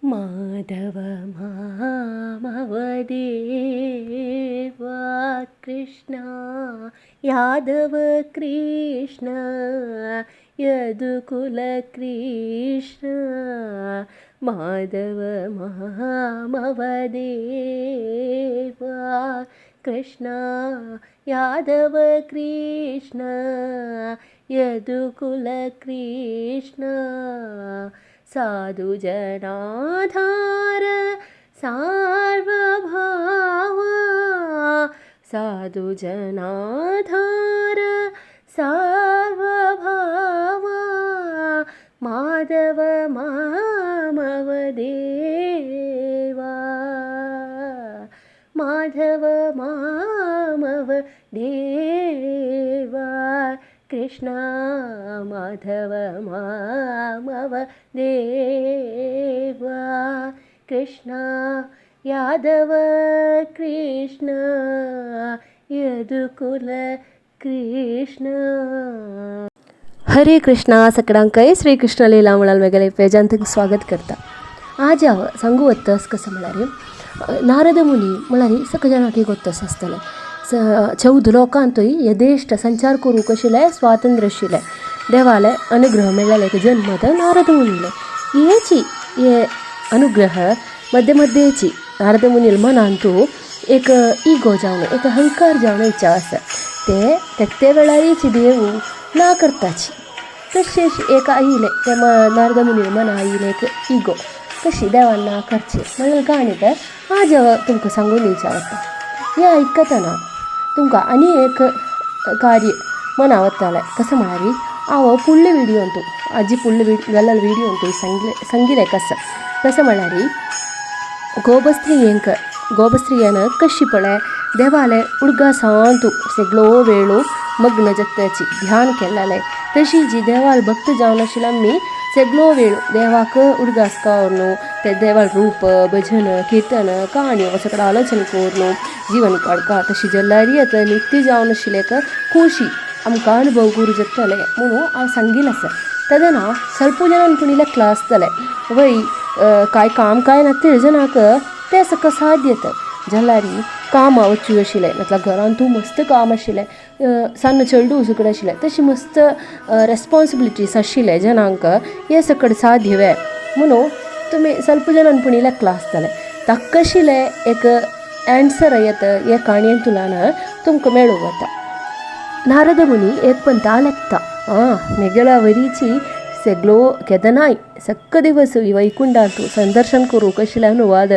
माधव मामव देवा कृष्ण यादव कृष्ण यदुकुल कृष्ण माधव मामव देवा कृष्ण यादव कृष्ण यदुकुल कृष्ण साधु जनाधार सार्वभाव साधु जनाधार सार्वभाव माधव मामव देवा माधव मामव देवा कृष्ण माधव मामव देवा कृष्ण यादव कृष्ण यदुकुल कृष्ण. हरे कृष्णा सकडांकय श्रीकृष्ण लीला म्हणाल मेगेले पेजान तुमकां स्वागत करता. आज हांव सांगू वत्तस कसं म्हळ्यार नारद मुनी म्हळ्यार सगळे जाणांक गोत्तस आसतलें. 14 लोकांतूय यथेष्ट संचार करूंक आशिल्लें स्वातंत्र्य आशिल्लें. देवाले अनुग्रह मेळ्ळेले एक जन्म तर नारद मुनीले हेची हे अनुग्रह मध्य मध्येची नारद मुनील मनांतू एक इगो जावन एक अहंकार जावन इच्छा आसा ते तेत्ते वेळारीची देव ना करताची. तशेंच एक आयिल्लें ते नारद मुनील मना आयिल्लें एक इगो कशी देवान ना करचें म्हणल्यार काणी तर आज हांव तुमकां सांगून दिवचें वता. हें आयकतना तुमकां आनी एक कार्य मना वतालें कसं म्हळ्यार हांव फुडले विडियोंतू आजी फुडले जाल्ले विडियोंतू सांगिल्लें कसं कसं म्हळ्यार गोबस्त्रियेंक गोबस्त्रियान कशी पळय देवाले उडगासांतू सगळो वेळू मग्न जाताची ध्यान केल्लें. तशी जी देवाल भक्त जावन आशिल्ले आमी सगळो वेळ देवाक उडगास करून ते देवाल रूप भजन किर्तन काणयो सगळें आलोचन करून जीवन काडका. तशी जाल्यार आतां नित्य जावन आशिल्लें एक खोशी आमकां अनुभव करूं जातलें म्हणून हांव सांगील आसा. तेन्ना स्वल्प जाणांक पूण इल्लें क्लास जालें वय कांय काम कांय ना ते जाणांक तें सगळें साध्य येता. जाल्यार कामां वचूं आशिल्लें नातल्यार घरांतूय मस्त काम आशिल्लें सान्न चेडूं सुकडें आशिल्लें तशी मस्त रेस्पोन्सिबिलिटीज आशिल्लें जनांक हें सकड साध्य वे म्हणून तुमी स्वल्प जाणांक पूण इल्लें क्लास जालें ताका आशिल्लें एक एन्सर येता हे काणयेन तुलान तुमकां मेळूं वता. नारद मुनी एक पंता लेखता आं मेगेल्या वरीची सगळो केदनाय सक्क दिवस वैकुंठांतू संदर्शन करूंक आशिल्लें अनुवाद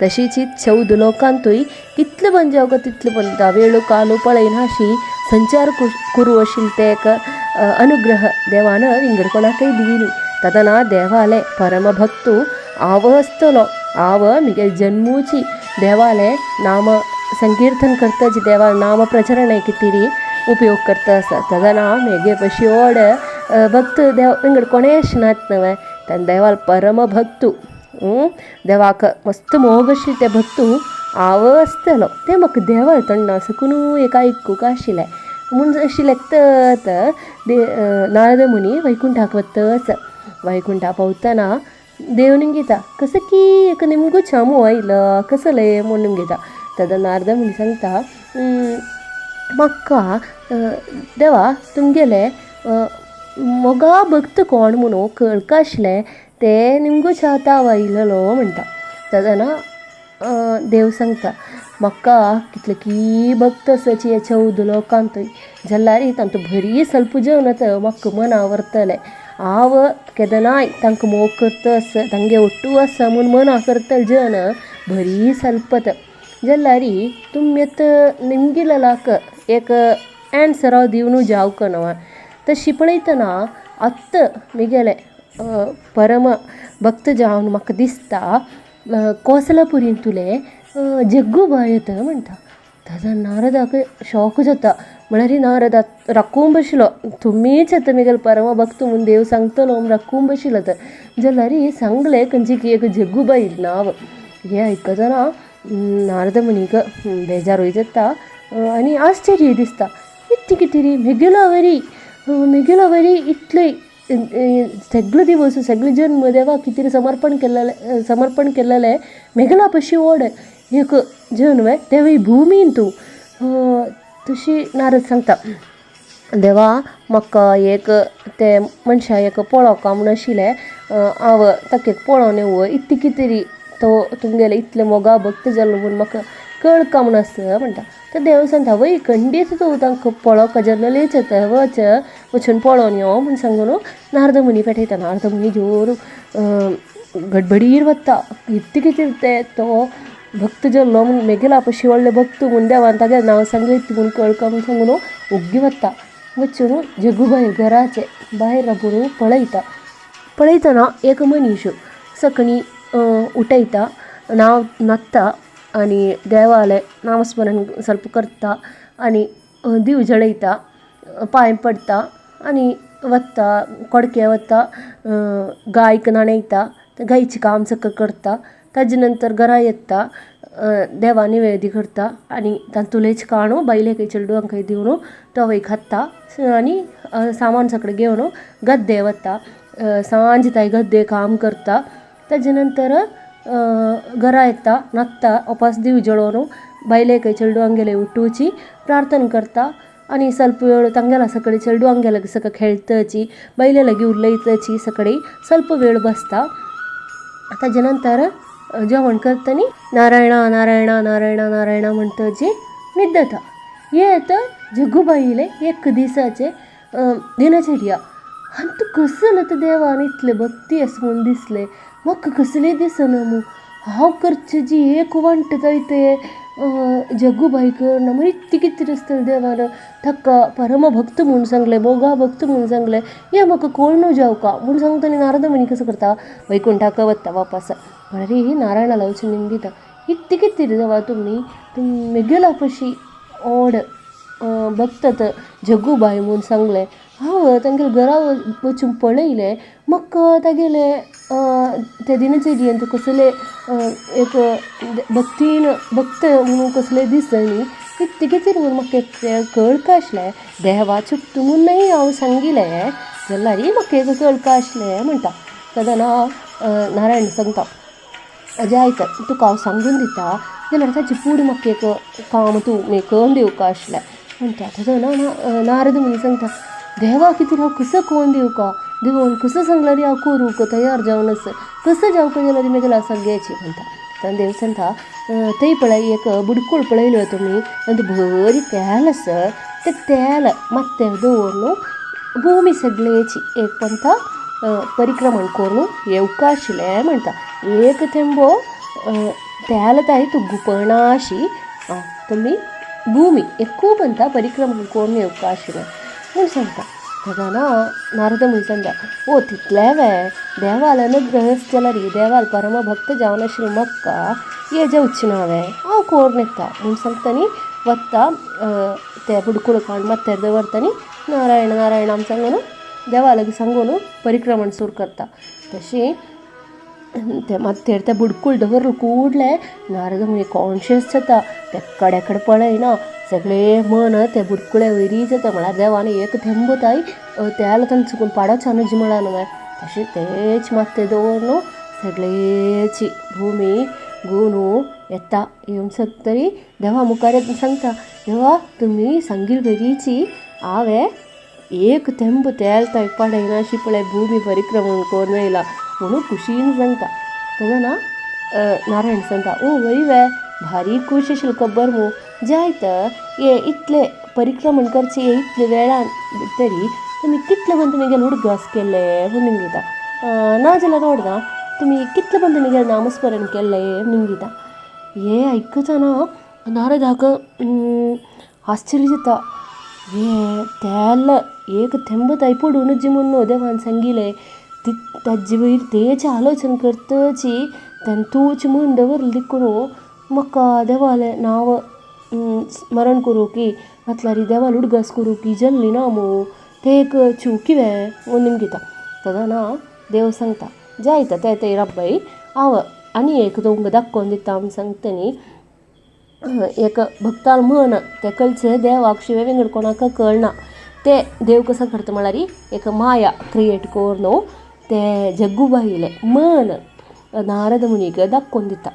तशीच 14 लोकांतूय कितले पण जावं तितले पण वेळू कालू पळयना अशी संचार करूं आशिल्लें ते एक अनुग्रह देवान विंगड कोणाकय दिली. तेन्ना देवाले परमभक्तू हांव आसतलो हांव म्हगे जन्मूची देवाले नाम संकीर्तन करता जी देवा नाम प्रचरण कितें उपयोग करता आसा. तेन्ना म्हगे पशी व्हड भक्त देव विंगड कोणें आशिनात न्हय तेन्ना देवाल परमभक्तू देवाक मस्त मोग आशिल्ले ते भक्तू हांव आसतलो तें म्हाका देवाल तोंडा सकून एक आयकूंक आशिल्लें म्हूण अशें लेखतात नारद मुनी वैकुंठाक वतच वैकुंठा पावतना देव निमगिता कसं की एक निमगो छामू आयलो कसलें म्हूण निमगिता. तेन्ना नारद मुनी सांगता म्हाका देवा तुमगेले मोगा भक्त कोण म्हणून कळका आशिल्लें ते निमगो छाताव आयिल्लो म्हणटा. तेन्ना देव सांगता म्हाका कितले की भक्त आसाची 14 लोकांतूय जाल्यार तांतू बरी स्वल्प जन आतां म्हाका मना व्हरतलें हांव केदनाय तांकां मोग करता आसा तांगे ओट्टू आसा म्हूण मना करतले जन बरी स्वल्पत. जाल्यार तुमी आतां निमगिलाक एक एन्सर हांव दिवन जावंक न्हय. तशी पळयतना आत्तां म्हगेलें परम भक्त जावन म्हाका दिसता कोसलापुरींतुलें जग्गूबाय येता म्हणटा. तेन्ना नारदाक शॉक जाता म्हळ्यार नारद राखून बशिल्लो तुमीच आतां म्हगेलो परम भक्त म्हूण देव सांगतलो म्हूण राखून बशिल्लो तर जाल्यार सांगलें खंयची की एक जग्गूबाई नांव. हें आयकतना नारद मुनीक बेजारूय जाता आनी आश्चर्य दिसता इतलें कितें रे म्हगेलो वरी म्हगेलो वरी इतलें सगळे दिवस सगळे जन्म देवा कितें समर्पण केलेलें, समर्पण केलेलें मेगला पशी ओड एक जन्म देवी भुमीन तूं. तशी नारद सांगता देवा म्हाका एक ते मनशा एक पळोवका म्हूण आशिल्लें, हांव ताका एक पळोवन येवं, इतलें कितें तरी तो तुमगेले इतले मोगा भक्त जालो म्हूण म्हाका कळका म्हूण आसा म्हणटा. तर देव सांगता वय खंडीत तूं तांकां पळोवका जाल्लेलेच येता, वच वचून पळोवन यो म्हूण सांगून नारद मुनी पेठयता. नारद मुनी जोर गडबडीर वता, कितें कितें ते तो भक्त जाल्लो म्हूण मेगेला पशी व्हडले भक्त म्हूण देवान तागे नांव सांगलें म्हूण कळका म्हूण सांगून ओग्गी वता. वचून जगूबाई घराचे भायर राबून पळयता. पळयतना एक मनीस सकाळीं उठयता, नांव न्हाता आनी देवालें नामस्मरण ಸ್ವಲ್ಪ करता आनी दीव जळयता, पांय पडटा आनी वता कोडके वता, गायक न्हाणयता, गायचें काम सगळें करता. ताजे नंतर घरा येता, देवा निवेद्य करता आनी तातूंतलेंच काणू बायलेक चेडवांक दिवन तो वय खाता आनी सामान सगळें घेवन गद्दे वता, सांज ताय गद्दे काम करता. ताजे नंतर घरा येता, न्हाता, उपास दीव जळोवन बायलेक चेडवांगेले उठोवची प्रार्थना करता आनी ಸ್ವಲ್ಪ वेळ तांगेला सकाळी चेडवांगेले सगळें खेळटाची, बायले लागीं उलयताची, सकाळी ಸ್ವಲ್ಪ वेळ बसता. ताजे नंतर जेवण करता आनी नारायणा नारायणा नारायणा नारायणा म्हणटाची न्हिदता. हें आतां जगूबाईलें एक दिसाचें दिनचर्या. आनी तूं कसो जालें आतां देवान इतलें भक्ती आसा म्हूण दिसलें, म्हाका कसलें दिसना मू, हांव करचें जी एक वांट जाय तें जगूबाई करना म्हूण इतलें कितें आसतलें देवान ताका परमभक्त म्हूण सांगलें, मोगा भक्त म्हूण सांगलें, हें म्हाका कोण जावका म्हूण सांगता. आनी नारद मुनी कसो करता वैकुंठाक वता वापस. म्हणल्यार नारायणाला वचून निमगिता, इतलें कितें देवा तुमी मेगेला पशी ओड भक्त जगूबाई म्हूण सांगलें, हांव तांगेल्या घरा वचून पळयलें, म्हाका तागेलें ते दिनचर्येंत कसलें एक भक्तीन भक्त म्हणून कसलें दिसनी, इतलें कितें म्हूण म्हाका एक कळका आसलें, देवा चुकता म्हूण हांव सांगिलें जाल्यार म्हाका एक कळका आसलें म्हणटा. तेन्ना नारायण सांगता जायत तुका हांव सांगून दिता जाल्यार ताचे फुडें म्हाका एक काम तूं करून दिवका आसलें म्हणटा. तेन्ना नारद मुनी सांगता देवा कितें हांव कसो करून दिवका, देवान कसो सांगल्यार हांव करूंक तयार जावन आसा, कसो जावका जाल्यार मेगेल्या सगळ्याची म्हणटा. तेन्ना देव सांगता थंय पळय एक बुडकूळ पळयलो तुमी, तातूंत बरी तेल आसा, तें तेल माथ्यार दवरून भुमी सगळ्याची एक पंथा परिक्रमण करून येवका आशिल्लें म्हणटा. एक थेंबो तेल ताई तूं गुपणाशी तुमी भुमी एकू पंथा परिक्रमण करून येवका आशिल्लें म्हूण सांगता. तेन्ना नारद मुनी सांगता ओ तितलें वे देवाल अनुग्रह जाल्यार देवाल परमभक्त जावन आशिल्लें म्हाका हें जावचें ना वे, हांव करून येता म्हूण सांगता आनी वता तें बुडकूळ काडून माथ्यार दवरता आनी नारायण नारायण आम सांगून देवा लागीं सांगून परिक्रमण सुरू करता. तशी ते माथ्यार तें बुडकूल दवरलें कूडलें नारद मुनी कॉन्शियस जाता, ते कडेन कडेन पळयना, सगळें मन ते बुडकुले वयरी जाता. म्हळ्यार देवान एक थेंबो ताई तेल तांकां चुकून पाडोवचें न्हय म्हणलां न्हय, तशें तेच माथ्यार दवरून सगळेची भुमी गुनू येता. येवन तरी देवा मुखार सांगता देवा तुमी सांगिल बरीची हांवें एक थेंब तेल थंय पडयना अशी पळय भुमी परिक्रमण करून येयला म्हणून खुशीन सांगता. तेन्ना नारायण सांगता ओ वय वे भारी खूश आशिल्लो खबर मू, जायत हे इतलें परिक्रमण करचें हे इतले वेळान तरी तुमी कितले पर्यंत तुमी उडगास केले म्हूण निमगिता, ना जाल्यार ओडना तुमी कितले पर्यंत तुमी नामस्मरण केलें निमगिता. हें आयकतना नारदाक आश्चर्य जाता, हें तेल एक थेंब थंय पडूं नज म्हूण देवान सांगिलें, ताजे वयर तेच आलोचन करतची तेन्ना तूंच म्हूण दवरलें देखून म्हाका देवालें नांव स्मरण करूंक म्हटल्यार देवालो उडगास करूंक जाल्ली ना मू, तें एक चूक वे म्हूण निमगिता. तेन्ना देव सांगता जायता तें तें रब्बय हांव आनी एक तुमकां दाखोवन दिता म्हूण सांगता न्ही, एक भक्ताल मन तें कळचें देवाक शिवाय विंगड कोणाक कळना. ते देव कसो करता म्हळ्यार एक माया क्रिएट करून ते जग्गूबाईले मन नारद मुनीक दाखोवन दिता.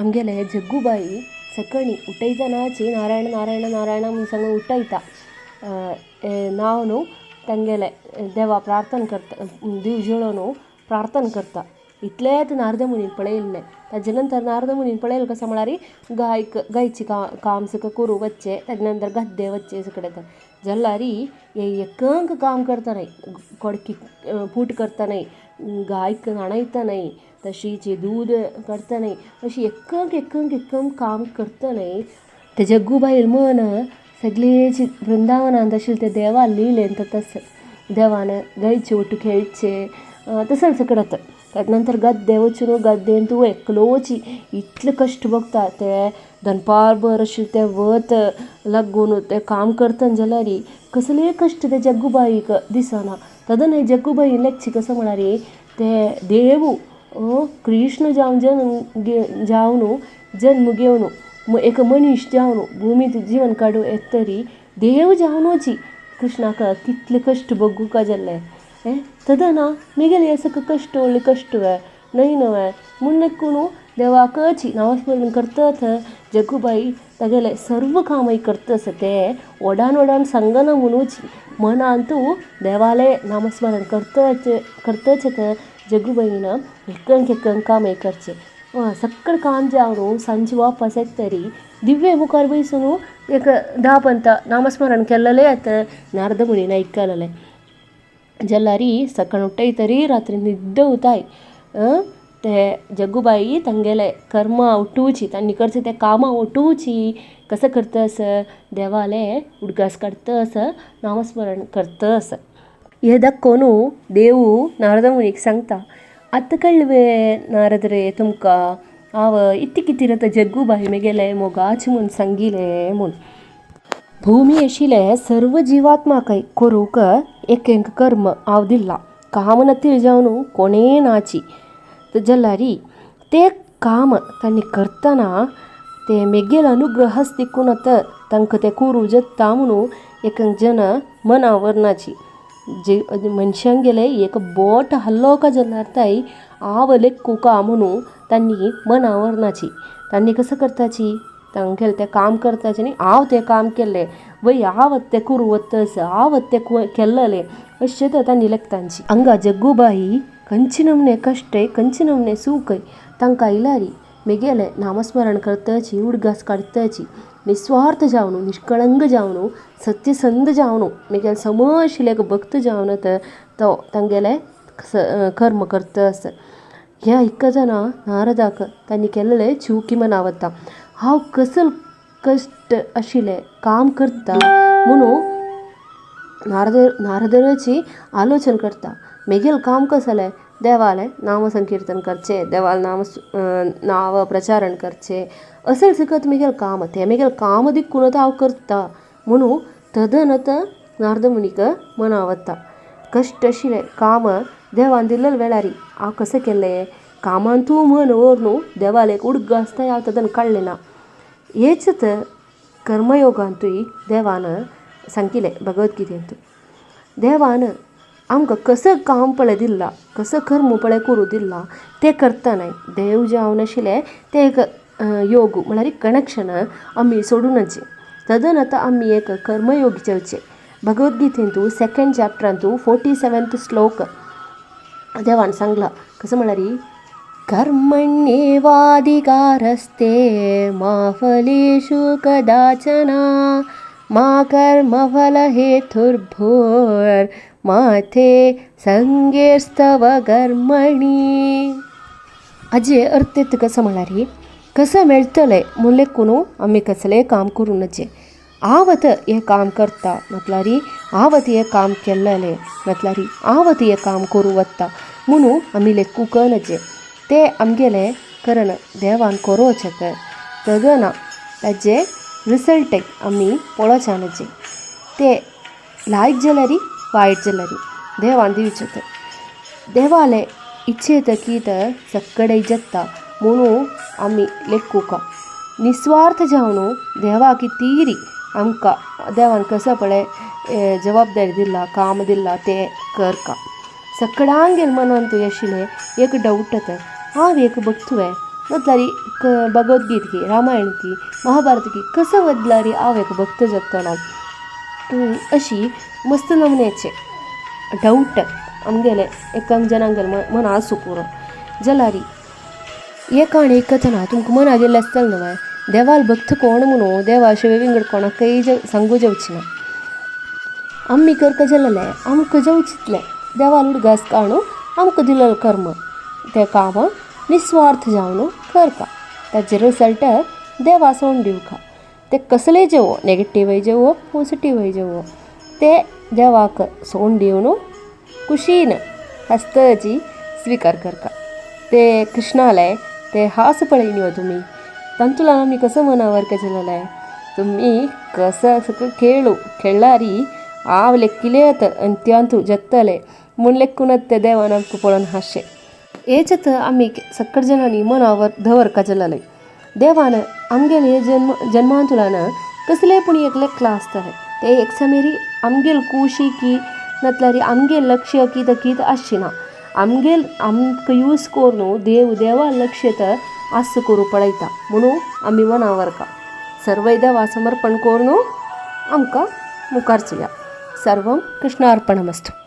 आमगेले जग्गूबाई सकाळीं उठयतनाची नारायण नारायण नारायण म्हूण सांगून उठयता. नांव न्हू तांगेले देवा प्रार्थना करता, दिव जळोवन प्रार्थना करता. इतलेंच नारद मुनीन पळयल्लें. ताजे नंतर नारद मुनीन पळयलें कसो म्हळ्यार गायक गायचें काम सगळें करूंक वचचें, ताजे नंतर गद्दे वचचें सगळें जाल्यार हे एकंक काम करता कोडकी पूट करतना, गायक न्हाणयतना, तशीच दूद काडटना, अशी एकंक एकंक एकंक काम करतना ते जग्गूबायल मन सगळेच वृंदावनांत आशिल्ले ते देवा लिलेन तस देवान गायचे ओट्टू खेळचे तसोच सगळें. ताजे नंतर गद्दे वचून गद्देन तूं एकलोच इतले कश्ट भोगता ते दनपार भर अशें तें वत लागून तें काम करतना जाल्यार कसलेय कश्ट ते जग्गूबाईक दिसना. तेन्ना जग्गूबाई लेगचे कसो म्हळ्यार ते देव कृष्ण जावन जल्म जावन जन्म घेवन एक मनीस जावन भुमींत जिवन काडूं येत तरी देव जावनूच कृष्णाक कितले कश्ट भोगूंक जाल्ले तेन्ना मेगेले हें सगळें कश्ट व्हडले कश्ट वे न्हय न्हय म्हूण देखून देवाकच नामस्मरण करतात जग्गूबाई तागेलें सर्व कामय करता आसा तें व्हडान व्हडान सांगना म्हणूच मनांतू देवालें नामस्मरण करतच करतच जग्गूबाईन एकंक एकंक कामय करचें. सगळें काम जावन सांजे वापस येतरी दिव्य मुखार बैसून एक धा पंता नामस्मरण केल्लेलें आतां नारद मुनीन आयकलेलें. जाल्यार सकाळ उठयतरी रात्री न्हिद्द उताय ते जग्गूबाई तांगेले कर्मां उठोवची तांणी करचें तें कामां उठोवची कसो करता आसा देवाले उडगास काडटा आसा नामस्मरण करता आसा. हें दाखोवन देव नारद मुनीक सांगता, आतां कळ्ळें वे नारद रे तुमकां हांव इतलें कितें आतां जग्गूबाई मेगेलें मोगाचें म्हूण सांगिलें म्हूण. भुमी आशिल्ले सर्व जिवात्माकय करूंक एक एक कर्म हांव दिलां. काम नती जावन कोणें नाची जाल्यार तें काम तांणी करतना ते मेगेले अनुग्रहस देखून आतां तांकां तें करूं जाता म्हणून एक जन मना व्हरनाची. जे मनशांगेलें एक बोट हाल्लो काय जाल्यार ताई हांव लेखुका म्हणून तांणी मना व्हरनाची. तांणी कसो करताची तांगेलें तें काम करताचें न्ही हांव तें काम केल्लें वय हांव तें करूं वतस हांव तें केल्लें अशें तर तांणी लेखतांची. हांगा जग्गूबाई खंयचे नमने कश्टय खंयचे नमने सूखय तांकां आयल्यार मेगेलें नामस्मरण करताची उडगास काडताची निस्वार्थ जावन निश्कळंग जावन सत्यसंद जावन मेगेले सम आशिल्ले एक भक्त जावन तो तांगेलें कर्म करता आसा. हें आयकतना नारदाक तांणी केल्लें चुकी मनावता. हांव कसल कश्ट आशिल्लें काम करता म्हणून नारदराची आलोचन करता. मेगेलें काम कसलें देवालें नाम संकिर्तन करचें, देवालें नाम नांव प्रचारण करचें असल सकत मेगेलें काम तें मेगेलें काम देखून आतां हांव करता म्हणून तदन आतां नारद मुनीक मना वता. कश्ट आशिल्लें काम देवान दिल्ले वेळार हांव कशें केल्लें कामांतू मन व्हरून देवालें उडगास हांव तदन काडलें ना. हेच तर कर्मयोगांतूय देवान सांगिल्लें भगवद्गीतेंत. देवान आमकां कसो काम पळय दिलां कसो कर्म पळय करूं दिलां तें करतना देव जावन आशिल्लें तें एक योग म्हळ्यार कनेक्शन आमी सोडूं नजे. तदन आतां आमी एक कर्मयोगी जावचें. भगवद्गीतेंतू सेकेंड चॅप्टरांतू 47th श्लोक देवान सांगला कसो म्हळ्यार कर्मण्येवाधिकारस्ते मा फलेषु कदाचन मा कर्मफलहेतुर्भूर् मा ते संगेस्तव कर्मणि. हाजे अर्थ येता कसो म्हळ्यार कसो मेळटलें म्हूण लेखून आमी कसलेंय काम करूं नजे. हांव आतां हें काम करता म्हटल्यार हांव आतां हें काम केल्लें म्हटल्यार हांव आतां हें काम करूं वता म्हणून आमी लेखूंक नजे. तें आमगेलें करण देवान करोचें तर तदना ताजें रिजल्ट आमी पळोवचें नजे. तें लायक जाल्यार वायट जाल्यार देवान दिवचें तर देवालें इच्छेत की तर सगळें जाता म्हणून आमी लेखुका. निस्वार्थ जावन देवाक तीरी आमकां देवान कसो पळय जबाबदारी दिला काम दिला ते करका. सकडांगेल मनांत आशिल्लें एक डावट येता हांव एक भक्तुवे म्हटल्यार भगवद्गीत की रामायण की महाभारत की कसो बदलारी हांव एक भक्त जातलो अशी मस्त नमुन्याचे डावट आमगेले एकांक जनांगेल मना आसूं पुरो जाल्यार हे काणी कथना तुमकां मना गेल्लें आसतलें न्हय देवाल भक्त कोण म्हणून देवा शिवाय विंगड कोणाकय सांगू जावची ना. आमी करका जालें आमकां जावचितलें देवाल उडगास काडून आमकां दिलेलें कर्म तें काम निस्वार्थ जावन करका ताजे रिजल्ट देवा सोडून दिवका. ते कसलेय जेवो नेगेटिवय जेवो पॉजिटिवय जेवो ते देवाक सोडून दिवन खुशीन हसतची स्विकार करका. ते कृष्णाले ते हास पळयनी हो तुमी तांतूलान आमी कसो मनावर केलें तुमी कसो सगळो खेळू खेळ्ळारी हांव लेखिले येता अंत्यांतू जत्तले म्हूण लेखून ते देवान आमकां पळोवन हांशें. हेच आमी सकट जणांनी मनावर दवरका जालें देवान आमगेले जन्म जन्मांतुलान कसलें पूण एक लेखलां आसतलें तें एक समेरी आमगेल कुशी की नातल्यार आमगेल लक्ष कितें कितें आसचें ना आमगेल आमकां यूज करून देव देवा लक्ष तर आस करूं पळयता म्हणून आमी मनावर का सर्वय देवा समर्पण करून आमकां मुखार चलया. सर्वं कृष्णार्पणमस्तु.